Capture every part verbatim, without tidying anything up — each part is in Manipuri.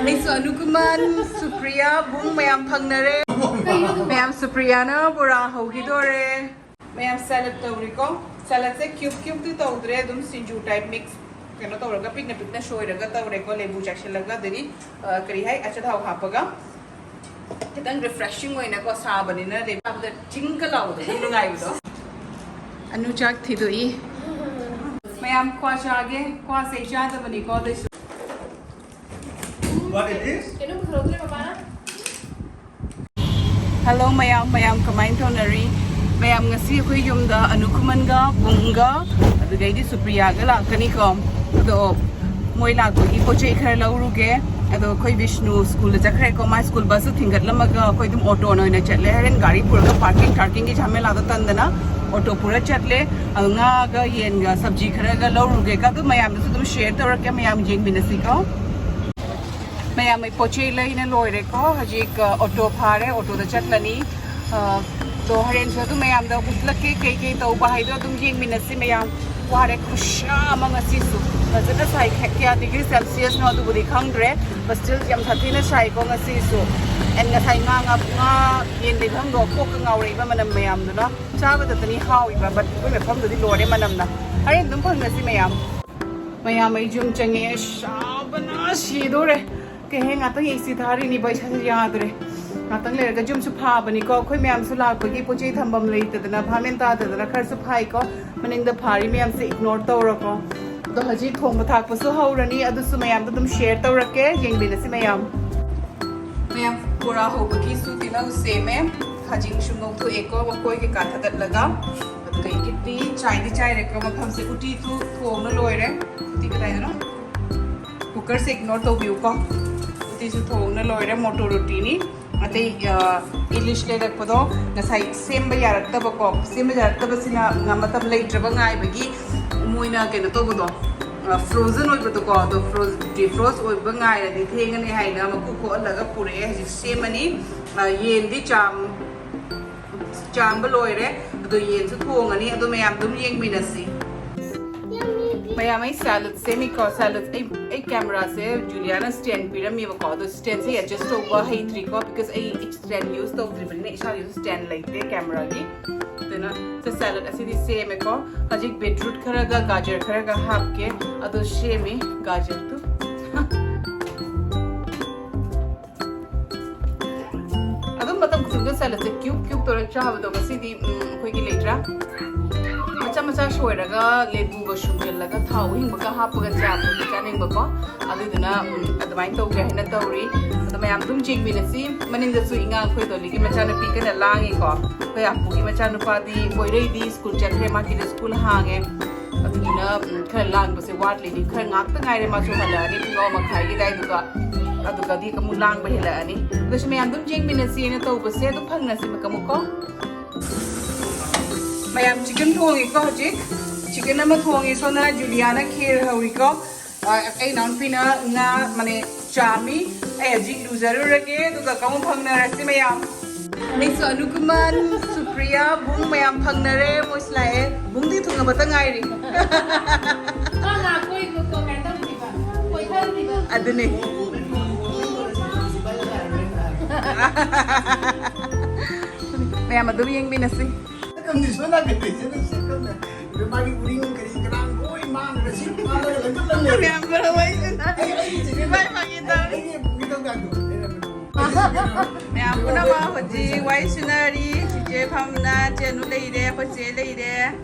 ꯑꯩꯁꯨ ꯑꯅꯨꯀꯨꯃꯟ, ꯁꯨꯄ꯭ꯔꯤꯌꯥ, ꯕꯨꯡ ꯃꯌꯥꯝ ꯐꯪꯅꯔꯦ꯫ ꯃꯌꯥꯝ, ꯁꯨꯄ꯭ꯔꯤꯌꯥꯅ ꯕꯣꯔꯥ ꯍꯧꯈꯤꯗꯣꯔꯦ꯫ ꯃꯌꯥꯝ ꯁꯦꯂꯠ ꯇꯧꯔꯤꯀꯣ꯫ ꯁꯦꯂꯠꯁꯦ ꯀ꯭ꯌꯨꯕ ꯀ꯭ꯌꯨꯕꯇꯤ ꯇꯧꯗ꯭ꯔꯦ, ꯑꯗꯨꯝ ꯁꯤꯡꯖꯨ ꯇꯥꯏꯞ ꯃꯤꯛꯁ ꯀꯩꯅꯣ ꯇꯧꯔꯒ ꯄꯤꯛꯅ ꯄꯤꯛꯅ ꯁꯣꯏꯔꯒ ꯇꯧꯔꯦꯀꯣ꯫ ꯂꯦꯕꯨ ꯆꯥꯏꯁꯤꯜꯂꯒ ꯑꯗꯒꯤ ꯑ, ꯀꯔꯤ ꯍꯥꯏ, ꯑꯆꯥꯊꯥꯎ ꯍꯥꯞꯄꯒ ꯈꯤꯇꯪ ꯔꯤꯐ꯭ꯔꯦꯁꯤꯡ ꯑꯣꯏꯅꯀꯣ, ꯁꯥꯕꯅꯤꯅ ꯂꯦꯕꯨ ꯆꯥꯕꯗ ꯆꯤꯡꯒ ꯂꯥꯎꯕꯗꯣ, ꯑꯗꯨ ꯅꯨꯡꯉꯥꯏꯕꯗꯣ꯫ ꯑꯅꯨ ꯆꯥꯛ ꯊꯤꯗꯣꯛꯏ꯫ ꯃꯌꯥꯝ ꯀ꯭ꯋꯥ ꯆꯥꯒꯦ꯫ ꯀ꯭ꯋꯥꯁꯦ ꯑꯩ ꯆꯥꯗꯕꯅꯤꯀꯣ, ꯑꯗꯨꯏꯁꯨ꯫ What it is? ꯀꯩꯅꯣ ꯄꯨꯊꯣꯔꯛꯇ꯭ꯔꯦ ꯃꯄꯥꯅ꯫ ꯍꯜꯂꯣ ꯃꯌꯥꯝ, ꯃꯌꯥꯝ ꯀꯃꯥꯏꯅ ꯇꯧꯅꯔꯤ? ꯃꯌꯥꯝ, ꯉꯁꯤ ꯑꯩꯈꯣꯏ ꯌꯨꯝꯗ ꯑꯅꯨꯀꯨꯃꯟꯒ ꯕꯨꯡꯒ ꯑꯗꯨꯗꯩꯗꯤ ꯁꯨꯄ꯭ꯔꯤꯌꯥꯒ ꯂꯥꯛꯀꯅꯤꯀꯣ꯫ ꯑꯗꯣ ꯃꯣꯏ ꯂꯥꯛꯄꯒꯤ ꯄꯣꯠ ꯆꯩ ꯈꯔ ꯂꯧꯔꯨꯒꯦ꯫ ꯑꯗꯣ ꯑꯩꯈꯣꯏ ꯕꯤꯁꯅꯨ ꯁ꯭ꯀꯨꯜꯗ ꯆꯠꯈ꯭ꯔꯦꯀꯣ꯫ ꯃꯥ ꯁ꯭ꯀꯨꯜ ꯕꯁꯇ ꯊꯤꯟꯒꯠꯂꯝꯃꯒ ꯑꯩꯈꯣꯏ ꯑꯗꯨꯝ ꯑꯣꯇꯣꯅ ꯑꯣꯏꯅ ꯆꯠꯂꯦ꯫ ꯍꯣꯔꯦꯟ ꯒꯥꯔꯤ ꯄꯨꯔꯒ ꯄꯥꯔꯀꯤꯡ ꯇꯥꯔꯀꯤꯡꯒꯤ ꯖꯥꯃꯦꯂꯥꯗꯣ ꯇꯟꯗꯅ ꯑꯣꯇꯣ ꯄꯨꯔ ꯆꯠꯂꯦ꯫ ꯑꯗꯣ ꯉꯥꯒ ꯌꯦꯟꯒ ꯁꯕꯖꯤ ꯈꯔꯒ ꯂꯧꯔꯨꯒꯦꯀꯣ꯫ ꯑꯗꯨ ꯃꯌꯥꯝꯗꯁꯨ ꯑꯗꯨꯝ ꯁꯤꯌꯔ ꯇꯧꯔꯛꯀꯦ, ꯃꯌꯥꯝ ꯌꯦꯡꯃꯤꯟꯅꯁꯤꯀꯣ꯫ ꯃꯌꯥꯝ ꯑꯩ ꯄꯣꯠ ꯆꯩ ꯂꯩꯅ ꯂꯣꯏꯔꯦꯀꯣ꯫ ꯍꯧꯖꯤꯛ, ꯑ, ꯑꯣꯇꯣ ꯐꯥꯔꯦ, ꯑꯣꯇꯣꯗ ꯆꯠꯂꯅꯤ꯫ ꯑ, ꯑꯗꯣ ꯍꯣꯔꯦꯟꯁꯨ ꯑꯗꯨꯝ ꯃꯌꯥꯝꯗ ꯎꯠꯂꯛꯀꯦ ꯀꯩ ꯀꯩ ꯇꯧꯕ ꯍꯥꯏꯗꯣ ꯑꯗꯨꯝ ꯌꯦꯡꯃꯤꯟꯅꯁꯤ ꯃꯌꯥꯝ꯫ ꯋꯥꯔꯦ ꯈꯨꯁꯥ ꯑꯃ ꯉꯁꯤꯁꯨ꯫ ꯐꯖꯅ ꯁꯥꯏ, ꯀꯌꯥ ꯗꯤꯒ꯭ꯔꯤ ꯁꯦꯜꯁꯤꯌꯁꯅꯣ ꯑꯗꯨꯕꯨꯗꯤ ꯈꯪꯗ꯭ꯔꯦ꯫ But still ꯌꯥꯝ ꯁꯥꯊꯤꯅ ꯁꯥꯏꯀꯣ ꯉꯁꯤꯁꯨ꯫ And ꯉꯁꯥꯏ ꯉꯥ, ꯉꯥ, ꯉꯥ ꯌꯦꯟ ꯂꯩꯐꯝꯗꯣ ꯀꯣꯛꯀ ꯉꯥꯎꯔꯛꯏꯕ ꯃꯅꯝ ꯃꯌꯥꯝꯗꯨꯅ꯫ ꯆꯥꯕꯗꯇꯅꯤ ꯍꯥꯎꯏꯕ, but ꯑꯩꯈꯣꯏ ꯃꯐꯝꯗꯨꯗꯤ ꯂꯣꯏꯔꯦ ꯃꯅꯝꯅ꯫ ꯍꯣꯔꯦꯟ ꯑꯗꯨꯝ ꯐꯪꯅꯁꯤ ꯃꯌꯥꯝ꯫ ꯃꯌꯥꯝ ꯑꯩ ꯌꯨꯝ ꯆꯪꯉꯦ, ꯁꯥꯕꯅ ꯁꯤꯗꯣꯔꯦ꯫ ꯀꯩ ꯍꯦ, ꯉꯥꯛꯇꯪ ꯑꯦ ꯁꯤ ꯊꯥꯔꯤꯅꯤꯕ, ꯏꯁꯥꯁꯦ ꯌꯥꯗ꯭ꯔꯦ꯫ ꯉꯥꯛꯇꯪ ꯂꯩꯔꯒ ꯌꯨꯝꯁꯨ ꯐꯥꯕꯅꯤꯀꯣ꯫ ꯑꯩꯈꯣꯏ ꯃꯌꯥꯝꯁꯨ ꯂꯥꯛꯄꯒꯤ ꯄꯣꯠ ꯆꯩ ꯊꯝꯐꯝ ꯂꯩꯇꯗꯅ, ꯚꯥꯞ ꯃꯦꯟ ꯇꯥꯗꯗꯅ ꯈꯔꯁꯨ ꯐꯥꯏꯀꯣ꯫ ꯃꯅꯤꯡꯗ ꯐꯥꯔꯤ ꯃꯌꯥꯝꯁꯦ ꯏꯒꯅꯣꯔ ꯇꯧꯔꯣꯀꯣ꯫ ꯑꯗꯣ ꯍꯧꯖꯤꯛ ꯊꯣꯡꯕ ꯊꯥꯛꯄꯁꯨ ꯍꯧꯔꯅꯤ, ꯑꯗꯨꯁꯨ ꯃꯌꯥꯝꯗ ꯑꯗꯨꯝ ꯁꯤꯌꯔ ꯇꯧꯔꯛꯀꯦ, ꯌꯦꯡꯃꯤꯟꯅꯁꯤ ꯃꯌꯥꯝ꯫ ꯃꯌꯥꯝ, ꯕꯣꯔꯥ ꯍꯧꯕꯒꯤꯁꯨ ꯇꯤꯜꯍꯧ ꯁꯦꯝꯃꯦ, ꯈꯥꯖꯤꯡꯁꯨ ꯉꯧꯊꯣꯛꯑꯦꯀꯣ, ꯃꯈꯣꯏ ꯀꯩꯀꯥ ꯊꯥꯗꯠꯂꯒ꯫ ꯑꯗꯨꯗꯒꯤꯗꯤ ꯆꯥꯏꯗꯤ ꯆꯥꯏꯔꯦꯀꯣ, ꯃꯐꯝꯁꯦ ꯎꯇꯤꯁꯨ ꯊꯣꯡꯅ ꯂꯣꯏꯔꯦ꯫ ꯎꯇꯤ ꯀꯗꯥꯏꯗꯅꯣ? ꯀꯨꯀꯔꯁꯦ ꯏꯒꯅꯣꯔ ꯇꯧꯕꯤꯌꯨꯀꯣ꯫ ꯎꯇꯤꯁꯨ ꯊꯣꯡꯅ ꯂꯣꯏꯔꯦ, ꯃꯣꯇꯣꯔ ꯎꯇꯤꯅꯤ꯫ ꯑꯇꯩ, ꯑ, ꯏꯂꯤꯁ ꯂꯩꯔꯛꯄꯗꯣ ꯉꯁꯥꯏ ꯁꯦꯝꯕ ꯌꯥꯔꯛꯇꯕꯀꯣ꯫ ꯁꯦꯝꯕ ꯌꯥꯔꯛꯇꯕꯁꯤꯅ ꯉ-, ꯃꯇꯝ ꯂꯩꯇ꯭ꯔꯕ ꯉꯥꯏꯕꯒꯤ ꯃꯣꯏꯅ ꯀꯩꯅꯣ ꯇꯧꯕꯗꯣ, ꯑ, ꯐ꯭ꯔꯣꯖꯟ ꯑꯣꯏꯕꯗꯣꯀꯣ꯫ ꯑꯗꯣ ꯐ꯭ꯔꯣꯖ-, ꯗꯤꯐ꯭ꯔꯣꯁ ꯑꯣꯏꯕ ꯉꯥꯏꯔꯗꯤ ꯊꯦꯡꯉꯅꯤ ꯍꯥꯏꯅ ꯃꯀꯨ ꯈꯣꯛꯍꯜꯂꯒ ꯄꯨꯔꯛꯑꯦ꯫ ꯍꯧꯖꯤꯛ ꯁꯦꯝꯃꯅꯤ꯫ ꯑ, ꯌꯦꯟꯗꯤ ꯆꯥꯝ-, ꯆꯥꯝꯕ ꯂꯣꯏꯔꯦ꯫ ꯑꯗꯣ ꯌꯦꯟꯁꯨ ꯊꯣꯡꯉꯅꯤ꯫ ꯑꯗꯣ ꯃꯌꯥꯝ ꯑꯗꯨꯝ ꯌꯦꯡꯃꯤꯟꯅꯁꯤ꯫ ꯃꯌꯥꯝ, ꯑꯩ ꯁꯦꯂꯗ ꯁꯦꯝꯃꯤꯀꯣ꯫ ꯁꯦꯂꯗ ꯑꯩ ꯑꯩ ꯀꯦꯃꯦꯔꯥꯁꯦ ꯖꯨꯂꯤꯌꯥꯅ ꯁ꯭ꯇꯦꯟ ꯄꯤꯔꯝꯃꯦꯕꯀꯣ, ꯑꯗꯣ ꯁ꯭ꯇꯦꯟꯁꯦ ꯑꯦꯗꯖꯁ ꯇꯧꯕ ꯍꯩꯇ꯭ꯔꯤꯀꯣ, ꯕꯤꯀꯣꯁ ꯑꯩ ꯁ꯭ꯇꯦꯟ ꯌꯨꯁ ꯇꯧꯗ꯭ꯔꯤꯕꯅꯤꯅ, ꯏꯁꯥꯒꯤꯁꯨ ꯁ꯭ꯇꯦꯟ ꯂꯩꯇꯦ ꯀꯦꯃꯦꯔꯥꯒꯤ꯫ ꯑꯗꯨꯅ ꯁꯦ ꯁꯦꯂꯗ ꯑꯁꯤꯗꯤ ꯁꯦꯝꯃꯦꯀꯣ꯫ ꯍꯧꯖꯤꯛ ꯕꯤꯠꯔꯨꯠ ꯈꯔꯒ ꯒꯥꯖꯔ ꯈꯔꯒ ꯍꯥꯞꯀꯦ꯫ ꯑꯗꯣ ꯁꯦꯝꯃꯤ ꯒꯥꯖꯔꯗꯨ꯫ ꯑꯗꯨꯝ ꯃꯇꯝ ꯈꯨꯗꯤꯡꯗ ꯁꯦꯂꯗꯁꯦ ꯀ꯭ꯌꯨꯕ ꯀ꯭ꯌꯨꯕ ꯇꯧꯔꯒ ꯆꯥꯕꯗꯣ ꯉꯁꯤꯗꯤ, ꯎꯝ, ꯑꯩꯈꯣꯏꯒꯤ ꯂꯩꯇ꯭ꯔꯥ, ꯃꯆꯥ ꯃꯆꯥ ꯁꯣꯏꯔꯒ ꯂꯦꯕꯨꯒ ꯁꯨꯝꯖꯤꯜꯂꯒ ꯊꯥꯎ ꯑꯍꯤꯡꯕꯒ ꯍꯥꯞꯄꯒ ꯆꯥꯕꯗꯨ ꯆꯥꯅꯤꯡꯕꯀꯣ꯫ ꯑꯗꯨꯗꯨꯅ, ꯎꯝ, ꯑꯗꯨꯃꯥꯏꯅ ꯇꯧꯒꯦ ꯍꯥꯏꯅ ꯇꯧꯔꯤ꯫ ꯑꯗꯣ ꯃꯌꯥꯝ ꯑꯗꯨꯝ ꯌꯦꯡꯃꯤꯟꯅꯁꯤ꯫ ꯃꯅꯤꯡꯗꯁꯨ ꯏꯉꯥ ꯑꯩꯈꯣꯏ ꯗꯣꯂꯤꯒꯤ ꯃꯆꯥꯅꯨꯄꯤ ꯀꯟꯅ ꯂꯥꯡꯉꯤꯀꯣ꯫ ꯑꯩꯈꯣꯏ ꯑꯄꯨꯒꯤ ꯃꯆꯥꯅꯨꯄꯥꯗꯤ ꯄꯣꯏꯔꯩꯗꯤ ꯁ꯭ꯀꯨꯜ ꯆꯠꯈ꯭ꯔꯦ, ꯃꯥꯒꯤꯗ ꯁ꯭ꯀꯨꯜ ꯍꯥꯡꯉꯦ꯫ ꯑꯗꯨꯗꯨꯅ, ꯎꯝ, ꯈꯔ ꯂꯥꯡꯕꯁꯦ ꯋꯥꯠꯂꯤꯅꯤ꯫ ꯈꯔ ꯉꯥꯛꯇ ꯉꯥꯏꯔꯦ ꯃꯥꯁꯨ ꯍꯜꯂꯛꯑꯅꯤ ꯄꯨꯡ ꯑꯃ ꯃꯈꯥꯏꯒꯤ ꯑꯗꯨꯋꯥꯏꯗꯨꯒ꯫ ꯑꯗꯨꯒꯗꯤ ꯑꯃꯨꯛ ꯂꯥꯡꯕ ꯍꯦꯜꯂꯛꯑꯅꯤ꯫ ꯑꯗꯨꯁꯨ ꯃꯌꯥꯝ ꯑꯗꯨꯝ ꯌꯦꯡꯃꯤꯟꯅꯁꯦꯅ ꯇꯧꯕꯁꯦ ꯑꯗꯨꯝ ꯐꯪꯅꯁꯦ ꯑꯃꯨꯛꯀꯣ꯫ ꯃꯌꯥꯝ ꯆꯤꯀꯟ ꯊꯣꯡꯉꯤꯀꯣ ꯍꯧꯖꯤꯛ꯫ ꯆꯤꯀꯟ ꯑꯃ ꯊꯣꯡꯉꯤ꯫ ꯁꯣꯝꯅ ꯖꯨꯂꯤꯌꯥꯅ ꯈꯦꯔ ꯍꯧꯔꯤꯀꯣ꯫ ꯑ, ꯑꯩ ꯏꯅꯥꯎꯅꯨꯄꯤꯅ ꯉꯥ, ꯃꯅꯦ, ꯆꯥꯝꯃꯤ꯫ ꯑꯩ ꯍꯧꯖꯤꯛ ꯂꯨꯖꯔꯨꯔꯒꯦ, ꯑꯗꯨꯒ ꯑꯃꯨꯛ ꯐꯪꯅꯔꯁꯤ ꯃꯌꯥꯝ꯫ ꯑꯩꯁꯨ ꯑꯅꯨꯀꯨꯃꯟ, ꯁꯨꯄ꯭ꯔꯤꯌꯥ, ꯕꯨꯡ ꯃꯌꯥꯝ ꯐꯪꯅꯔꯦ꯫ ꯃꯣꯏꯁꯨ ꯂꯥꯛꯑꯦ꯫ ꯕꯨꯡꯗꯤ ꯊꯨꯡꯉꯕꯇ ꯉꯥꯏꯔꯤ꯫ ꯃꯥ ꯂꯥꯛꯄꯩ ꯀꯣ-, ꯀꯩꯅꯣ ꯇꯧꯗ꯭ꯔꯤꯕ, ꯀꯣꯏꯊꯗ꯭ꯔꯤꯕ꯫ ꯑꯗꯨꯅꯦ꯫ ꯃꯌꯥꯝ ꯑꯗꯨꯝ ꯌꯦꯡꯃꯤꯟꯅꯁꯤ꯫ ꯁꯛꯀꯝꯗꯤ ꯁꯣꯝ ꯅꯥꯀꯟꯗ ꯁꯦꯝꯃꯦ, ꯁꯛꯀꯝꯅ꯫ ꯑꯗꯨ ꯃꯥꯒꯤ ꯎꯔꯤꯡ ꯀꯔꯤ ꯀꯔꯥꯡ ꯂꯣꯏ ꯃꯥꯡꯈ꯭ꯔꯦ꯫ ꯁꯤ ꯃꯥꯡꯉꯒ ꯂꯪꯒ ꯂꯪ ꯂꯩꯔꯦ꯫ ꯃꯌꯥꯝ ꯄꯨꯝꯅꯃꯛ ꯋꯥꯔꯤ ꯁꯥꯟꯅꯔꯤ꯫ ꯑꯩ, ꯑꯩꯒꯤ ꯆꯤꯆꯦ, ꯏꯃꯥꯏ ꯐꯥꯒꯤ ꯇꯧꯔꯦ꯫ ꯑꯩꯒꯤ ꯄꯨꯒꯦ ꯇꯧ ꯀꯥꯟꯗꯣ꯫ ꯑꯩꯅ ꯃꯌꯥꯝ ꯄꯨꯝꯅꯃꯛ ꯍꯧꯖꯤꯛ ꯋꯥꯔꯤ ꯁꯨꯅꯔꯤ꯫ ꯆꯤꯆꯦ ꯐꯝꯅ, ꯆꯦꯅꯨ ꯂꯩꯔꯦ, ꯑꯩꯈꯣꯏ ꯆꯦ ꯂꯩꯔꯦ,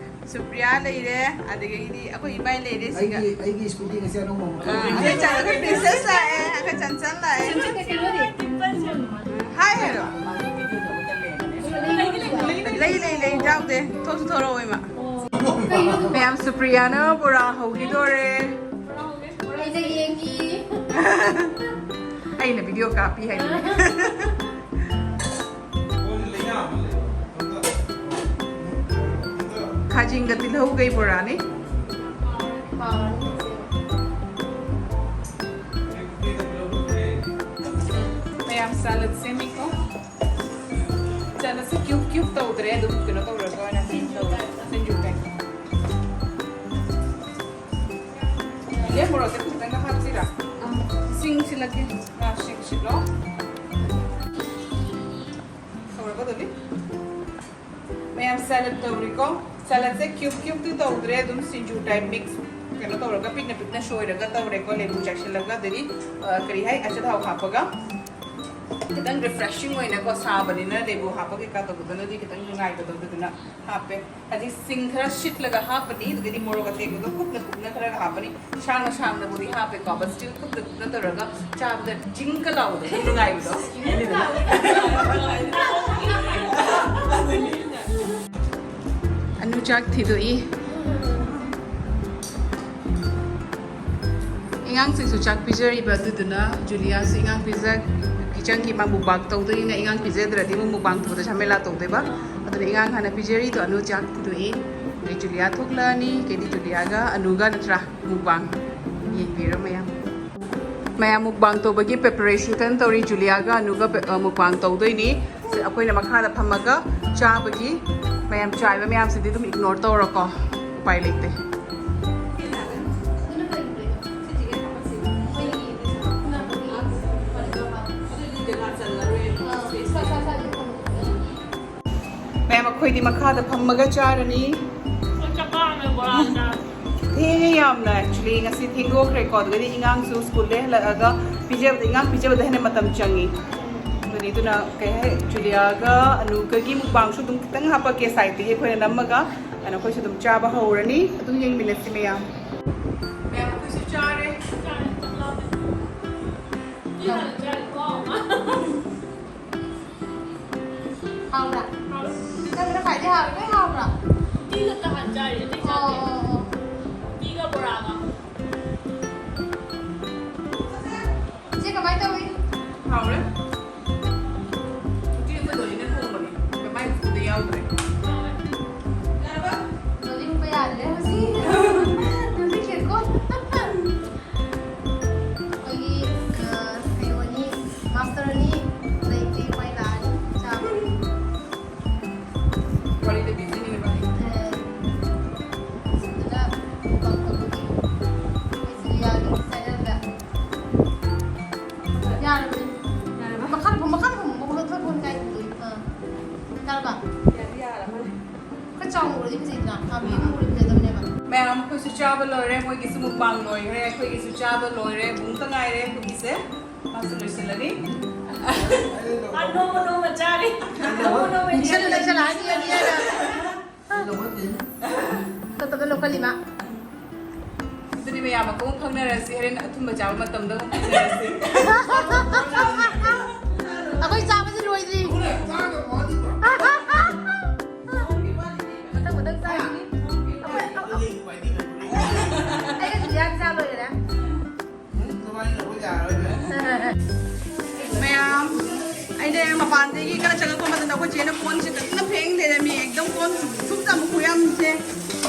ꯁꯨꯄ꯭ꯔꯤꯌꯥ ꯂꯩꯔꯦ, ꯑꯗꯒꯤꯗꯤ ꯑꯩꯈꯣꯏ ꯏꯕꯥꯏ ꯂꯩꯔꯦ ꯁꯤꯒ꯫ ꯑꯩꯒꯤ, ꯑꯩꯒꯤ ꯁ꯭ꯀꯨꯇꯤ ꯉꯁꯤ ꯑꯅꯧꯕ ꯑꯃ ꯑꯥ, ꯈꯜꯂꯦ꯫ ꯑꯩꯈꯣꯏ ꯆꯟ-, ꯑꯩꯈꯣꯏ ꯄ꯭ꯔꯤꯟꯁꯦꯁ ꯂꯥꯛꯑꯦ, ꯑꯩꯈꯣꯏ ꯆꯟꯆꯟ ꯂꯥꯛꯑꯦ꯫ ꯍꯥꯏ ꯍꯥꯏꯔꯣ꯫ ꯂꯩ, ꯂꯩ, ꯂꯩ, ꯌꯥꯎꯗꯦ꯫ ꯊꯣꯛꯁꯨ ꯊꯣꯔꯛꯑꯣ ꯏꯃꯥ꯫ ꯃꯌꯥꯝ ꯁꯨꯄ꯭ꯔꯤꯌꯥꯅ ꯕꯣꯔꯥ ꯍꯧꯈꯤꯗꯣꯔꯦ꯫ ꯑꯩꯅ ꯌꯦꯡꯉꯤ꯫ ꯑꯩꯅ ꯚꯤꯗꯤꯑꯣ ꯀꯥꯞꯄꯤ ꯍꯥꯏꯕꯅꯦ꯫ ꯈꯥꯖꯤꯡꯒ ꯇꯤꯜꯍꯧꯒꯩ ꯕꯣꯔꯥꯅꯤ꯫ ꯃꯌꯥꯝ ꯁꯥꯂꯗ ꯁꯦꯝꯃꯤꯀꯣ꯫ ꯁꯥꯂꯗꯁꯦ ꯀ꯭ꯌꯨꯕ ꯀ꯭ꯌꯨꯕ ꯇꯧꯗ꯭ꯔꯦ, ꯑꯗꯨꯝ ꯀꯩꯅꯣ ꯇꯧꯔꯒ ꯑꯣꯏꯅ ꯇꯧꯔꯦ꯫ ꯁꯤꯡꯖꯨ type꯫ ꯃꯣꯔꯣꯛꯁꯦ ꯈꯤꯇꯪꯒ ꯍꯥꯞꯁꯤꯔꯥ? ꯏꯁꯤꯡ ꯁꯤꯜꯂꯛꯀꯦ꯫ ꯉꯥ ꯁꯤꯡ ꯁꯤꯜꯂꯣ꯫ ꯇꯧꯔꯒꯗꯕꯤ꯫ ꯃꯌꯥꯝ ꯁꯦꯂꯠ ꯇꯧꯔꯤꯀꯣ꯫ ꯁꯦꯂꯠꯁꯦ ꯀ꯭ꯌꯨꯕ ꯀ꯭ꯌꯨꯕꯇꯤ ꯇꯧꯗ꯭ꯔꯦ, ꯑꯗꯨꯝ ꯁꯤꯡꯖꯨ ꯇꯥꯏꯞ ꯃꯤꯛꯁ ꯀꯩꯅꯣ ꯇꯧꯔꯒ ꯄꯤꯛꯅ ꯄꯤꯛꯅ ꯁꯣꯏꯔꯒ ꯇꯧꯔꯦꯀꯣ꯫ ꯂꯦꯕꯨ ꯆꯥꯏꯁꯤꯜꯂꯒ ꯑꯗꯒꯤ, ꯑ, ꯀꯔꯤ ꯍꯥꯏ, ꯑꯆꯥꯊꯥꯎ ꯍꯥꯞꯄꯒ ꯈꯤꯇꯪ ꯔꯤꯐ꯭ꯔꯦꯁꯤꯡ ꯑꯣꯏꯅꯀꯣ, ꯁꯥꯕꯅꯤꯅ ꯂꯦꯕꯨ ꯍꯥꯞꯄ ꯀꯩꯀꯥ ꯇꯧꯕꯗꯨꯅꯗꯤ ꯈꯤꯇꯪ ꯅꯨꯡꯉꯥꯏꯕꯗꯣ, ꯑꯗꯨꯗꯨꯅ ꯍꯥꯞꯄꯦ꯫ ꯍꯧꯖꯤꯛ ꯁꯤꯡ ꯈꯔ ꯁꯤꯠꯂꯒ ꯍꯥꯞꯄꯅꯤ, ꯑꯗꯨꯒꯗꯤ ꯃꯣꯔꯣꯛ ꯑꯇꯦꯛꯄꯗꯣ ꯀꯨꯞꯅ ꯀꯨꯞꯅ ꯈꯔꯒ ꯍꯥꯞꯄꯅꯤ꯫ ꯁꯥꯡꯅ ꯁꯥꯡꯅꯕꯨꯗꯤ ꯍꯥꯞꯄꯦꯀꯣ, but still ꯀꯨꯞꯅ ꯀꯨꯞꯅ ꯇꯧꯔꯒ ꯆꯥꯕꯗ ꯖꯤꯡꯒ ꯂꯥꯎꯕꯗꯣ ꯑꯗꯨꯝ ꯅꯨꯡꯉꯥꯏꯕꯗꯣ꯫ ꯑꯅꯨ ꯆꯥꯛ ꯊꯤꯗꯣꯛꯏ꯫ ꯑꯉꯥꯡꯁꯤꯡꯁꯨ ꯆꯥꯛ ꯄꯤꯖꯔꯤꯕ, ꯑꯗꯨꯗꯨꯅ ꯖꯨꯂꯤꯌꯥꯁꯨ ꯑꯉꯥꯡ ꯄꯤꯖ, ꯀꯤꯆꯟꯒꯤ ꯃꯥ ꯃꯨꯛꯕꯥꯡ ꯇꯧꯗꯣꯏꯅꯤꯅ ꯑꯉꯥꯡ ꯄꯤꯖꯗ꯭ꯔꯗꯤ ꯑꯃꯨꯛ ꯃꯨꯛꯕꯥꯡ ꯇꯧꯕꯗ ꯁꯥꯃꯦꯂꯥ ꯇꯧꯗꯣꯏꯕ꯫ ꯑꯗꯨꯅ ꯑꯉꯥꯡ ꯍꯥꯟꯅ ꯄꯤꯖꯔꯤꯗꯣ ꯑꯅꯨ ꯆꯥꯛ ꯊꯤꯗꯣꯛꯏ꯫ ꯑꯗꯩ ꯖꯨꯂꯤꯌꯥ ꯊꯣꯛꯂꯛꯑꯅꯤ, ꯀꯦꯗꯤ ꯖꯨꯂꯤꯌꯥꯒ ꯑꯅꯨꯒ ꯅꯠꯇ꯭ꯔꯥ ꯃꯨꯛꯕꯥꯡ ꯌꯦꯡꯕꯤꯔꯣ ꯃꯌꯥꯝ꯫ ꯃꯌꯥꯝ ꯃꯨꯛꯕꯥꯡ ꯇꯧꯕꯒꯤ ꯄ꯭ꯔꯤꯄꯦꯔꯦꯁꯟ ꯀꯟꯅ ꯇꯧꯔꯤ꯫ ꯖꯨꯂꯤꯌꯥꯒ ꯑꯅꯨꯒ ꯄꯦ-, ꯑ, ꯃꯨꯛꯕꯥꯡ ꯇꯧꯗꯣꯏꯅꯤ꯫ ꯑꯩꯈꯣꯏꯅ ꯃꯈꯥꯗ ꯐꯝꯃꯒ ꯆꯥꯕꯒꯤ ꯃꯌꯥꯝ ꯆꯥꯏꯕ ꯃꯌꯥꯝꯁꯤꯗꯤ ꯑꯗꯨꯝ ꯏꯒꯅꯣꯔ ꯇꯧꯔꯣꯀꯣ, ꯎꯄꯥꯏ ꯂꯩꯇꯦ꯫ ꯃꯌꯥꯝ ꯑꯩꯈꯣꯏꯗꯤ ꯃꯈꯥꯗ ꯐꯝꯃꯒ ꯆꯥꯔꯅꯤ꯫ ꯊꯦꯡꯉꯦ ꯌꯥꯝꯅ, actually ꯉꯁꯤ ꯊꯦꯡꯗꯣꯛꯈ꯭ꯔꯦꯀꯣ꯫ ꯑꯗꯨꯒꯗꯤ ꯑꯉꯥꯡꯁꯨ ꯁ꯭ꯀꯨꯜꯗꯩ ꯍꯜꯂꯛꯑꯒ ꯄꯤꯖꯕꯗ, ꯑꯉꯥꯡ ꯄꯤꯖꯕꯗ ꯍꯦꯟꯅ ꯃꯇꯝ ꯆꯪꯉꯤ꯫ ꯑꯗꯨꯅꯤ, ꯑꯗꯨꯅ ꯀꯩ ꯍꯥꯏ, ꯖꯨꯂꯤꯌꯥꯒ ꯑꯅꯨꯒꯒꯤ ꯃꯨꯛꯕꯥꯡꯁꯨ ꯑꯗꯨꯝ ꯈꯤꯇꯪ ꯍꯥꯞꯄꯛꯀꯦ ꯁꯥꯏꯠꯇꯒꯤ ꯑꯩꯈꯣꯏꯅ ꯅꯝꯃꯒ꯫ ꯑꯗꯨꯅ ꯑꯩꯈꯣꯏꯁꯨ ꯑꯗꯨꯝ ꯆꯥꯕ ꯍꯧꯔꯅꯤ꯫ ꯑꯗꯨꯝ ꯌꯦꯡꯃꯤꯟꯅꯁꯤ ꯃꯌꯥꯝ꯫ ꯃꯌꯥꯝ ꯑꯩꯈꯣꯏꯁꯨ ꯆꯥꯔꯦ꯫ ꯍꯥꯎꯕ꯭ꯔꯥ? ꯍꯥꯎꯋꯦ꯫ ꯅꯪꯅ ꯈ꯭ꯋꯥꯏꯗꯩ ꯍꯥꯎꯋꯦ꯫ ꯂꯣꯏ ꯍꯥꯎꯕ꯭ꯔꯥ? ꯎꯇꯤꯒ ꯅꯍꯥꯟ ꯆꯥꯔꯤ, ꯑꯇꯩ ꯆꯥꯗꯦ꯫ ꯑꯣ, ꯑꯣ, ꯑꯣ꯫ ꯎꯇꯤꯒ ꯕꯣꯔꯥꯒ꯫ ꯏꯆꯦ, ꯀꯃꯥꯏ ꯇꯧꯏ? ꯍꯥꯎꯔꯦ꯫ ꯎꯇꯤ ꯑꯩꯈꯣꯏ ꯂꯣꯏꯅ ꯊꯣꯡꯕꯅꯤ꯫ ꯀꯃꯥꯏ ꯎꯇꯤꯗ ꯌꯥꯎꯗ꯭ꯔꯦ? ꯍꯥꯎꯋꯦ꯫ ꯅꯣꯛꯅꯤꯡꯕ ꯌꯥꯗ꯭ꯔꯦ ꯍꯧꯖꯤꯛ꯫ ꯅꯣꯛꯅꯤꯡꯉꯦꯀꯣ꯫ ꯑꯩꯈꯣꯏꯒꯤ, ꯑ, ꯀꯩꯅꯣꯅꯤ, ꯃꯥꯁꯇꯔꯅꯤ, ꯂꯩꯇꯦ, ꯃꯩ ꯂꯥꯛꯑꯅꯤ, ꯆꯥꯕ꯫ ꯋꯥꯔꯤꯗ ꯕꯤꯖꯤꯅꯤ ꯏꯕꯥꯅꯤ꯫ ꯑ, ꯑꯗꯨꯗ ꯇꯧꯕꯒꯤ ꯑꯩꯈꯣꯏ ꯖꯨꯂꯤꯌꯥ ꯌꯥꯔꯕꯅꯦ꯫ ꯌꯥꯔꯕ? ꯃꯈꯥ ꯐꯝ, ꯃꯈꯥ ꯐꯝ, ꯃꯈꯥ ꯐꯝ, ꯃꯈꯥ ꯐꯝ ꯀꯥꯏ ꯐꯝꯗꯣꯏꯅꯣ? ꯑꯥ꯫ ꯌꯥꯔꯕ? ꯌꯥꯔꯗꯤ ꯌꯥꯔꯕꯅꯦ꯫ ꯈꯔ ꯆꯥꯎꯅ ꯎꯔꯗꯤ ꯐꯖꯩꯗꯅ, ꯃꯤ ꯑꯃ ꯎꯔꯗꯤ ꯐꯖꯗꯕꯅꯦꯕ꯫ ꯃꯌꯥꯝ, ꯑꯩꯈꯣꯏꯁꯨ ꯆꯥꯕ ꯂꯣꯏꯔꯦ, ꯃꯣꯏꯒꯤꯁꯨ mukbang ꯂꯣꯏꯈ꯭ꯔꯦ, ꯑꯩꯈꯣꯏꯒꯤꯁꯨ ꯆꯥꯕ ꯂꯣꯏꯔꯦ, ꯕꯨꯡꯇ ꯉꯥꯏꯔꯦ ꯑꯩꯈꯣꯏꯒꯤꯁꯦ꯫ ꯃꯥꯁꯨ ꯂꯣꯏꯁꯤꯜꯂꯅꯤ꯫ ꯑꯥ, ꯅꯣꯡꯃ ꯅꯣꯡꯃ ꯆꯥꯔꯤ꯫ ꯅꯣꯡꯃ ꯅꯣꯡꯃ ꯂꯣꯏꯁꯤꯜꯂꯦ, ꯂꯣꯏꯁꯤꯜꯂꯦ, ꯍꯥꯏꯗꯤ, ꯍꯥꯏꯗꯤ, ꯍꯥꯏꯗꯤ꯫ ꯇꯞ ꯇꯞꯅ ꯂꯧꯈꯠꯂꯤ ꯃꯥ꯫ ꯑꯗꯨꯗꯤ ꯃꯌꯥꯝ ꯑꯃꯨꯛ ꯈꯪꯅꯔꯁꯤ, ꯍꯣꯔꯦꯟ ꯑꯊꯨꯝꯕ ꯆꯥꯕ ꯃꯇꯝꯗ ꯑꯃꯨꯛ ꯈꯪꯅꯔꯁꯤ꯫ ꯑꯩꯈꯣꯏ ꯆꯥꯕꯁꯤ ꯂꯣꯏꯗ꯭ꯔꯤ꯫ ꯃꯊꯪ ꯃꯊꯪ ꯆꯥꯈꯤꯅꯤ꯫ ꯑꯩꯈꯣꯏ, ꯑꯩꯈꯣꯏ, ꯑꯩꯒ ꯖꯨꯂꯤꯌꯥꯗꯤ ꯆꯥ ꯂꯣꯏꯈꯔꯦ꯫ ꯃꯌꯥꯝ, ꯑꯩꯅ ꯃꯄꯥꯟꯗꯒꯤ ꯈꯔ ꯆꯪꯉꯛꯄ ꯃꯇꯝꯗ ꯑꯩꯈꯣꯏ ꯆꯦꯅ ꯀꯣꯟꯁꯦ ꯀꯟꯅ ꯐꯦꯡ ꯂꯩꯔꯝꯃꯤ꯫ ꯑꯦꯛꯗꯝ ꯀꯣꯟ ꯁꯨꯝ ꯆꯥꯝꯕ ꯈꯨꯌꯥꯝꯁꯦ꯫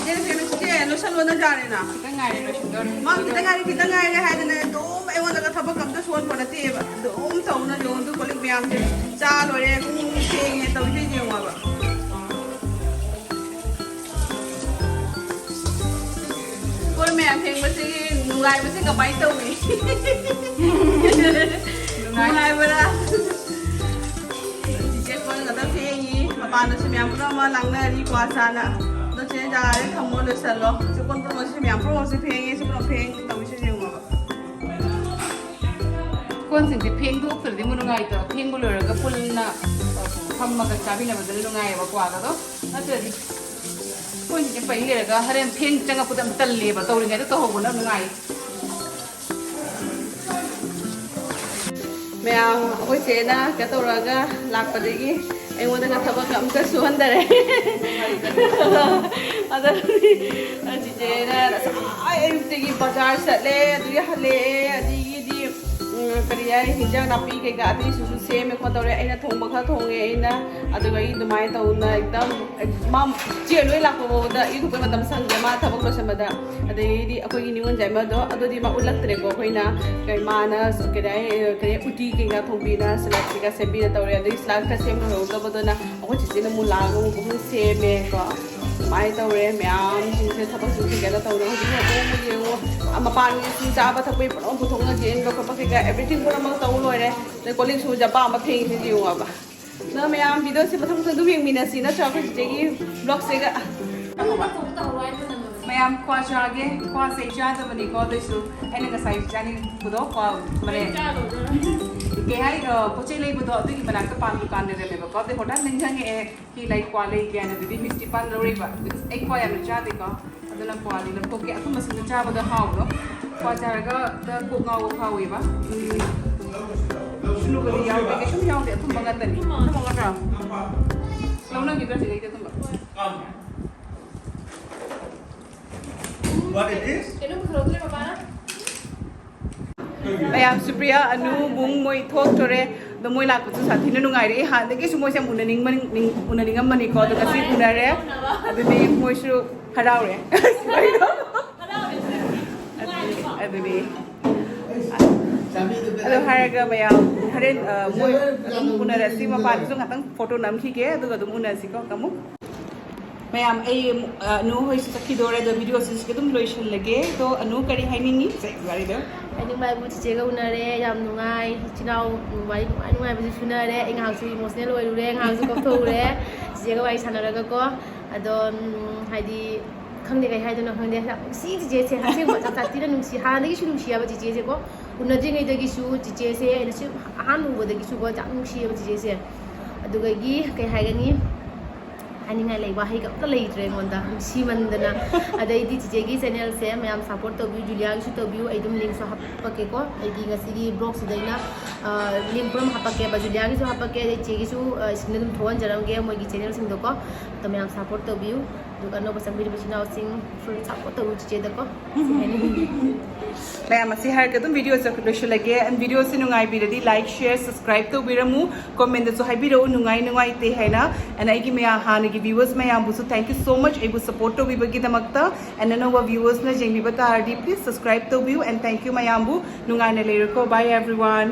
ꯆꯦꯅ ꯐꯦꯡꯕ, "ꯆꯦ, ꯂꯣꯏꯁꯜꯂꯣ ꯅꯪ ꯌꯥꯔꯦꯅ꯫ ꯈꯤꯇꯪ ꯉꯥꯏꯔꯦ, ꯂꯣꯏꯁꯤꯟꯗꯧꯔꯦ꯫ ꯃꯥ ꯈꯤꯇꯪ ꯉꯥꯏꯔꯦ, ꯈꯤꯇꯪ ꯉꯥꯏꯔꯦ" ꯍꯥꯏꯗꯅ ꯑꯗꯨꯝ ꯑꯩꯉꯣꯟꯗꯒ ꯊꯕꯛ ꯑꯝꯇ ꯁꯣꯟꯕ ꯅꯠꯇꯦꯕ꯫ ꯑꯗꯨꯝ ꯇꯧꯅ ꯌꯦꯡꯉꯣ, ꯑꯗꯨ ꯀꯣꯜ ꯂꯤꯛ ꯃꯌꯥꯝꯁꯦ꯫ ꯆꯥ ꯂꯣꯏꯔꯦ, ꯀꯣꯟ ꯐꯦꯡꯉꯦ ꯇꯧꯔꯤꯁꯦ ꯌꯦꯡꯉꯣꯕ꯫ ꯀꯣꯜ ꯃꯌꯥꯝ ꯐꯦꯡꯕꯁꯤꯒꯤ ꯅꯨꯡꯉꯥꯏꯕꯁꯤ ꯀꯃꯥꯏꯅ ꯇꯧꯏ? ꯅꯨꯡꯉꯥꯏ꯫ ꯅꯨꯡꯉꯥꯏꯕ꯭ꯔꯥ? ꯆꯤꯆꯦ ꯀꯣꯜ ꯈꯛꯇ ꯐꯦꯡꯉꯤ, ꯃꯄꯥꯟꯗꯁꯨ ꯃꯌꯥꯝ ꯄꯨꯝꯅꯃꯛ ꯂꯥꯡꯅꯔꯤ ꯀ꯭ꯋꯥ ꯆꯥꯅ꯫ ꯑꯗꯣ ꯆꯦ ꯌꯥꯔꯦ, ꯊꯝꯃꯣ, ꯂꯣꯏꯁꯜꯂꯣ꯫ ꯁꯤ ꯀꯣꯟ ꯄꯨꯝꯅꯃꯛꯁꯤ ꯃꯌꯥꯝ ꯄꯨꯝꯅꯃꯛꯁꯤ ꯐꯦꯡꯉꯤ, ꯁꯤ ꯄꯨꯝꯅꯃꯛ ꯐꯦꯡ ꯇꯧꯔꯤꯁꯤ ꯌꯦꯡꯉꯣꯕ꯫ ꯀꯣꯟꯁꯤꯡꯁꯦ ꯐꯦꯡꯗꯣꯛꯇ꯭ꯔꯗꯤ ꯑꯃꯨꯛ ꯅꯨꯡꯉꯥꯏꯇꯕ, ꯐꯦꯡꯕ ꯂꯣꯏꯔꯒ ꯄꯨꯟꯅ ꯐꯝꯃꯒ ꯆꯥꯃꯤꯟꯅꯕꯗꯨꯅ ꯅꯨꯡꯉꯥꯏꯌꯦꯕ ꯀ꯭ꯋꯥꯒꯗꯣ꯫ ꯅꯠꯇ꯭ꯔꯗꯤ ꯀꯣꯟꯁꯤꯡꯁꯦ ꯄꯩ ꯂꯩꯔꯒ ꯍꯣꯔꯦꯟ ꯐꯦꯡ ꯆꯪꯉꯛꯄꯗ ꯑꯃꯨꯛ ꯇꯜꯂꯦꯕ, ꯇꯧꯔꯤꯉꯩꯗ ꯇꯧꯍꯧꯕꯅ ꯅꯨꯡꯉꯥꯏ꯫ ꯃꯌꯥꯝ, ꯑꯩꯈꯣꯏ ꯆꯦꯅ ꯀꯩꯅꯣ ꯇꯧꯔꯒ ꯂꯥꯛꯄꯗꯒꯤ ꯑꯩꯉꯣꯟꯗꯒ ꯊꯕꯛ ꯑꯝꯇ ꯁꯨꯍꯟꯗꯔꯦ꯫ ꯑꯗꯨꯗꯤ ꯆꯤꯆꯦꯅ ꯉꯁꯥꯏ ꯑꯌꯨꯛꯇꯒꯤ ꯕꯖꯥꯔ ꯆꯠꯂꯦ, ꯑꯗꯨꯗꯒꯤ ꯍꯜꯂꯛꯑꯦ, ꯑꯗꯒꯤꯗꯤ, ꯎꯝ, ꯀꯔꯤ ꯍꯥꯏ, ꯍꯤꯟꯖꯥꯡ ꯅꯥꯄꯤ ꯀꯩꯀꯥ ꯑꯇꯩꯁꯨ ꯁꯦꯝꯃꯦ ꯈꯣꯠꯇꯧꯔꯦ꯫ ꯑꯩꯅ ꯊꯣꯡꯕ ꯈꯔ ꯊꯣꯡꯉꯦ ꯑꯩꯅ, ꯑꯗꯨꯒ ꯑꯩ ꯑꯗꯨꯃꯥꯏꯅ ꯇꯧꯅ ꯑꯦꯛꯗꯝ ꯃꯥ ꯆꯦ ꯂꯣꯏ ꯂꯥꯛꯄ ꯐꯥꯎꯕꯗ ꯏꯔꯨꯕꯩ ꯃꯇꯝ ꯁꯪꯗ꯭ꯔꯦ, ꯃꯥ ꯊꯕꯛ ꯂꯣꯏꯁꯟꯕꯗ꯫ ꯑꯗꯒꯤꯗꯤ ꯑꯩꯈꯣꯏꯒꯤ ꯅꯤꯉꯣꯜ ꯆꯥꯛꯏꯃꯗꯣ ꯑꯗꯨꯗꯤ ꯃꯥ ꯎꯠꯂꯛꯇ꯭ꯔꯦꯀꯣ꯫ ꯑꯩꯈꯣꯏꯅ ꯀꯩ, ꯃꯥꯅ ꯀꯔꯤ ꯍꯥꯏ, ꯀꯔꯤ ꯎꯇꯤ ꯀꯩꯀꯥ ꯊꯣꯡꯕꯤꯅ, ꯁꯂꯥꯗ ꯀꯩꯀꯥ ꯁꯦꯝꯕꯤꯅ ꯇꯧꯔꯦ꯫ ꯑꯗꯒꯤ ꯁꯂꯥꯗ ꯈꯔ ꯁꯦꯝ ꯂꯣꯏꯍꯧꯗꯕꯗꯨꯅ ꯑꯩꯈꯣꯏ ꯆꯤꯆꯦꯅ ꯑꯃꯨꯛ ꯂꯥꯛꯑꯒ ꯑꯃꯨꯛ ꯑꯃꯨꯛ ꯁꯦꯝꯃꯦꯀꯣ꯫ ꯁꯨꯃꯥꯏꯅ ꯇꯧꯔꯦ ꯃꯌꯥꯝꯁꯤꯡꯁꯦ, ꯊꯕꯛꯁꯤꯡꯁꯦ ꯀꯩꯅꯣ ꯇꯧꯅ ꯍꯧꯖꯤꯛ ꯍꯧꯖꯤꯛ ꯌꯦꯡꯉꯨ, ꯃꯄꯥꯟꯒꯤ ꯁꯨꯝ ꯆꯥꯕ ꯊꯛꯄꯒꯤ ꯄꯨꯂꯞ ꯄꯨꯊꯣꯛꯅ ꯆꯦꯟꯕ ꯈꯣꯠꯄ ꯀꯩꯀꯥ everything ꯄꯨꯝꯅꯃꯛ ꯇꯧ ꯂꯣꯏꯔꯦ꯫ ꯑꯗꯩ ꯀꯣꯜ ꯂꯤꯛ ꯁꯨꯕꯁꯦ ꯑꯄꯥꯝꯕ ꯐꯦꯡꯉꯤꯁꯦ ꯌꯦꯡꯉꯣꯕ꯫ ꯅꯪ ꯃꯌꯥꯝ videoꯁꯦ ꯃꯊꯪ ꯃꯊꯪ ꯑꯗꯨꯝ ꯌꯦꯡꯃꯤꯟꯅꯁꯤ ꯅꯠꯇ꯭ꯔꯥ, ꯑꯩꯈꯣꯏ ꯆꯤꯆꯦꯒꯤ vlogꯁꯤꯒ꯫ ꯃꯌꯥꯝ ꯀ꯭ꯋꯥ ꯆꯥꯒꯦ꯫ ꯀ꯭ꯋꯥꯁꯦ ꯑꯩ ꯆꯥꯗꯕꯅꯤꯀꯣ, ꯑꯗꯨꯏꯁꯨ ꯑꯩꯅ ꯉꯁꯥꯏ ꯆꯥꯅꯤꯡꯕꯗꯣ, ꯀ꯭ꯋꯥ ꯃꯅꯦ, ꯀꯩ ꯍꯥꯏ, ꯑ, ꯄꯣꯠ ꯆꯩ ꯂꯩꯕꯗꯣ ꯑꯗꯨꯒꯤ ꯃꯅꯥꯛꯇ ꯄꯥꯟ ꯗꯨꯀꯥꯟ ꯂꯩꯔꯝꯃꯦꯕꯀꯣ꯫ ꯑꯗꯨꯏ ꯍꯣꯔꯦꯟ ꯅꯤꯡꯁꯤꯡꯉꯛꯑꯦ, ꯀꯤ ꯂꯩ ꯀ꯭ꯋꯥ ꯂꯩꯒꯦ ꯍꯥꯏꯅ, ꯑꯗꯨꯗꯤ Miss Tiffany ꯂꯧꯔꯛꯏꯕ꯫ ꯑꯩ ꯀ꯭ꯋꯥ ꯌꯥꯝꯅ ꯆꯥꯗꯦꯀꯣ, ꯑꯗꯨꯅ ꯀ꯭ꯋꯥꯗꯤ ꯂꯧꯊꯣꯛꯀꯦ꯫ ꯑꯊꯨꯝꯕꯁꯤꯡꯗꯣ ꯆꯥꯕꯗ ꯍꯥꯎꯕꯗꯣ, ꯀ꯭ꯋꯥ ꯆꯥꯔꯒ ꯀꯣꯛ ꯉꯥꯎꯕ ꯐꯥꯎꯋꯦꯕ꯫ ꯎꯝ꯫ ꯁꯨꯅꯨꯒꯗꯤ ꯌꯥꯎꯗꯦ, ꯀꯩꯁꯨꯝ ꯌꯥꯎꯗꯦ, ꯑꯊꯨꯝꯕ ꯉꯥꯛꯇꯅꯤ꯫ ꯑꯊꯨꯝꯕ ꯉꯥꯛꯇ꯭ꯔꯣ? ꯂꯧꯅꯈꯤꯗ꯭ꯔꯥ ꯁꯤꯗꯩꯗꯤ ꯑꯊꯨꯝꯕ? What it is? ꯃꯌꯥꯝ ꯁꯨꯄ꯭ꯔꯤꯌꯥ, ꯑꯅꯨ, ꯕꯨꯡ ꯃꯣꯏ ꯊꯣꯛꯇꯣꯔꯦ꯫ ꯑꯗꯣ ꯃꯣꯏ ꯂꯥꯛꯄꯁꯨ ꯁꯥꯊꯤꯅ ꯅꯨꯡꯉꯥꯏꯔꯦ꯫ ꯑꯩ ꯍꯥꯟꯅꯗꯒꯤꯁꯨ ꯃꯣꯏꯁꯦ ꯌꯥꯝ ꯎꯅꯅꯤꯡꯕ-, ꯅꯤꯡ-, ꯎꯅꯅꯤꯡꯉꯝꯕꯅꯤꯀꯣ꯫ ꯑꯗꯣ ꯉꯁꯤ ꯎꯅꯔꯦ꯫ ꯑꯗꯨꯗꯤ ꯃꯣꯏꯁꯨ ꯍꯔꯥꯎꯔꯦ꯫ ꯑꯗꯨꯗꯤ, ꯑꯗꯨꯗꯤ꯫ ꯑꯗꯣ ꯍꯥꯏꯔꯒ ꯃꯌꯥꯝ ꯍꯣꯔꯦꯟ, ꯑ, ꯃꯣꯏ ꯑꯗꯨꯝ ꯎꯅꯔꯁꯤ꯫ ꯃꯄꯥꯟꯗꯁꯨ ꯉꯥꯛꯇꯪ ꯐꯣꯇꯣ ꯅꯝꯈꯤꯒꯦ, ꯑꯗꯨꯒ ꯑꯗꯨꯝ ꯎꯅꯁꯤꯀꯣ ꯑꯃꯨꯛ꯫ ꯃꯌꯥꯝ, ꯑꯩ, ꯑ, ꯑꯅꯨ ꯍꯣꯏꯁꯨ ꯆꯠꯈꯤꯗꯣꯔꯦ, ꯑꯗꯣ videoꯁꯤꯁꯨ ꯑꯗꯨꯝ ꯂꯣꯏꯁꯤꯜꯂꯒꯦ꯫ ꯑꯗꯣ ꯑꯅꯨ ꯀꯔꯤ ꯍꯥꯏꯅꯤꯡꯉꯤ? ꯁꯦ, ꯋꯥꯔꯤꯗꯣ꯫ ꯍꯥꯏꯅꯤꯡꯕ ꯍꯥꯏꯕꯨ ꯆꯤꯆꯦꯒ ꯎꯅꯔꯦ, ꯌꯥꯝ ꯅꯨꯡꯉꯥꯏ꯫ ꯏꯆꯤꯟ ꯏꯅꯥꯎ ꯋꯥꯔꯤ ꯅꯨꯡꯉꯥꯏ ꯅꯨꯡꯉꯥꯏꯕꯁꯨ ꯐꯨꯅꯔꯦ꯫ ꯑꯩ ꯉꯥꯏꯍꯥꯛꯁꯨ emotional ꯑꯣꯏꯔꯨꯔꯦ, ꯉꯥꯏꯍꯥꯛꯁꯨ ꯀꯞꯊꯣꯛꯎꯔꯦ꯫ ꯆꯤꯆꯦꯒ ꯋꯥꯔꯤ ꯁꯥꯟꯅꯔꯒꯀꯣ꯫ ꯑꯗꯣ, ꯎꯝ, ꯍꯥꯏꯗꯤ, ꯈꯪꯗꯦ, ꯀꯩ ꯍꯥꯏꯗꯣꯏꯅꯣ ꯈꯪꯗꯦ꯫ ꯌꯥꯝ ꯅꯨꯡꯁꯤ ꯆꯤꯆꯦꯁꯦ, ꯑꯁꯦꯡꯕ ꯌꯥꯝ ꯁꯥꯊꯤꯅ ꯅꯨꯡꯁꯤ꯫ ꯍꯥꯟꯅꯗꯒꯤꯁꯨ ꯅꯨꯡꯁꯤꯌꯦꯕ ꯆꯤꯆꯦꯁꯦꯀꯣ꯫ ꯎꯅꯗ꯭ꯔꯤꯉꯩꯗꯒꯤꯁꯨ ꯆꯤꯆꯦꯁꯦ ꯑꯩꯅ ꯁꯨꯝ ꯑꯍꯥꯟꯕ ꯎꯕꯗꯒꯤꯁꯨꯀꯣ ꯌꯥꯝ ꯅꯨꯡꯁꯤꯌꯦꯕ ꯆꯤꯆꯦꯁꯦ꯫ ꯑꯗꯨꯗꯒꯤ ꯀꯩ ꯍꯥꯏꯒꯅꯤ, ꯍꯥꯏꯅꯤꯡꯉꯥꯏ ꯂꯩ, ꯋꯥꯍꯩꯒ ꯑꯝꯇ ꯂꯩꯇ꯭ꯔꯦ ꯑꯩꯉꯣꯟꯗ, ꯅꯨꯡꯁꯤꯃꯟꯗꯅ꯫ ꯑꯗꯩꯗꯤ ꯆꯤꯆꯦꯒꯤ channelꯁꯦ ꯃꯌꯥꯝ support ꯇꯧꯕꯤꯌꯨ, ꯖꯨꯂꯤꯌꯥꯒꯤꯁꯨ ꯇꯧꯕꯤꯌꯨ꯫ ꯑꯩ ꯑꯗꯨꯝ linkꯁꯨ ꯍꯥꯞꯄꯛꯀꯦꯀꯣ, ꯑꯩꯒꯤ ꯉꯁꯤꯒꯤ vlogꯁꯤꯗ ꯑꯩꯅ, ꯑ, link ꯄꯨꯝꯅꯃꯛ ꯍꯥꯞꯄꯛꯀꯦꯕ, ꯖꯨꯂꯤꯌꯥꯒꯤꯁꯨ ꯍꯥꯞꯄꯛꯀꯦ, ꯑꯗꯩ ꯆꯤꯆꯦꯒꯤꯁꯨ, ꯑ, screenꯗ ꯑꯗꯨꯝ ꯊꯣꯛꯍꯟꯖꯔꯝꯒꯦ ꯃꯣꯏꯒꯤ channelꯁꯤꯡꯗꯣꯀꯣ꯫ ꯑꯗꯣ ꯃꯌꯥꯝ support ꯇꯧꯕꯤꯌꯨ꯫ ꯑꯗꯨꯒ ꯑꯅꯧꯕ ꯆꯪꯕꯤꯔꯤꯕ ꯏꯆꯤꯟ ꯏꯅꯥꯎꯁꯤꯡ full support ꯇꯧꯕꯤꯌꯨ ꯆꯤꯆꯦꯗꯀꯣ꯫ ꯁꯤ ꯍꯥꯏꯅꯤꯡꯉꯤ꯫ ꯃꯌꯥꯝ, ꯑꯁꯤ ꯍꯥꯏꯔꯒ ꯑꯗꯨꯝ videoꯁꯦ ꯂꯣꯏꯁꯤꯜꯂꯒꯦ꯫ And videoꯁꯤ ꯅꯨꯡꯉꯥꯏꯕꯤꯔꯗꯤ like, share, subscribe ꯇꯧꯕꯤꯔꯝꯃꯨ꯫ Commentꯗꯁꯨ ꯍꯥꯏꯕꯤꯔꯛꯎ ꯅꯨꯡꯉꯥꯏ ꯅꯨꯡꯉꯥꯏꯇꯦ ꯍꯥꯏꯅ꯫ And ꯑꯩꯒꯤ ꯃꯌꯥꯝ ꯍꯥꯟꯅꯒꯤ viewers ꯃꯌꯥꯝꯕꯨꯁꯨ thank you so much ꯑꯩꯕꯨ support ꯇꯧꯕꯤꯕꯒꯤꯗꯃꯛꯇ꯫ And ꯑꯅꯧꯕ viewersꯅ ꯌꯦꯡꯕꯤꯕ ꯇꯥꯔꯗꯤ please subscribe ꯇꯧꯕꯤꯌꯨ꯫ And thank you ꯃꯌꯥꯝꯕꯨ꯫ ꯅꯨꯡꯉꯥꯏꯅ ꯂꯩꯔꯣꯀꯣ꯫ Bye everyone꯫